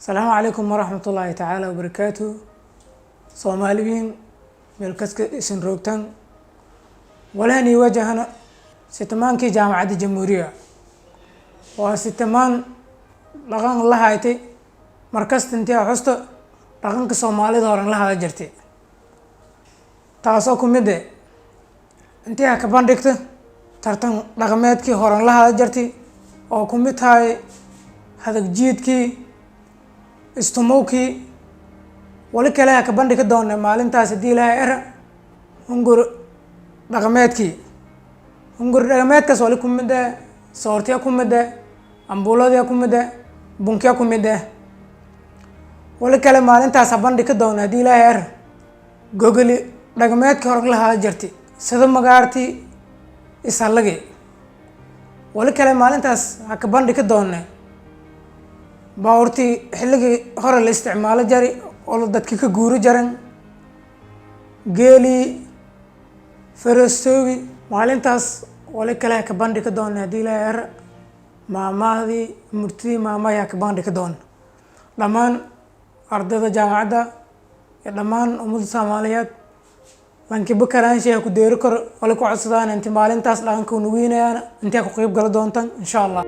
Asalaamu calaykum waraxmat ullaahi tacaala wabarakaatu. Soomaaliyiin meel kaska isin roogtan, walahani wajahana sitimaankii Jaamacadda Jamhuuriya waa sitimaan dhaqan la haytay. Markasta intii xusto dhaqanka Soomaalida horan la hada jirtay, taasoo ku mid eh intii ha ka bandhigta tartan dhaqameedkii horan la hada jirtay, oo ku mid tahay hadagjiidkii, istumowkii. Wali kale ha ka bandhigi doona maalintaas, haddii Ilaahay era, hungur dhaqameedkii. Hungur dhaqameedkaas wali ku mid eh soortiya ku mid eh, ambuuladiya ku mid eh, bunkiya ku mid eh. Wali kale maalintaas ha bandhigi doona, haddii Ilaahay era, gogoli dhaqameedkii horan la hada jirtay, sida magaartii isallagi. Wali kale maalintaas ha ka bandhigi doona baawurtii xilligii hore la isticmaalo jari oo dadki ka guuri jaran, geelii, farastoogi. Maalintaas wali kale ha ka bandhigi doona, haddii Ilaahay era, maamahdii, murtidii maamahay ha ka bandhigi doona. Dhammaan ardayda jaamacadda iyo dhammaan ummadda Soomaaliyeed, lankiba karaanshay ha ku deeri karo, wali ku codsadaan inti maalintaas dhaqanka unugeynayaan intii ha ku qeyb gala doontaan, insha Allah.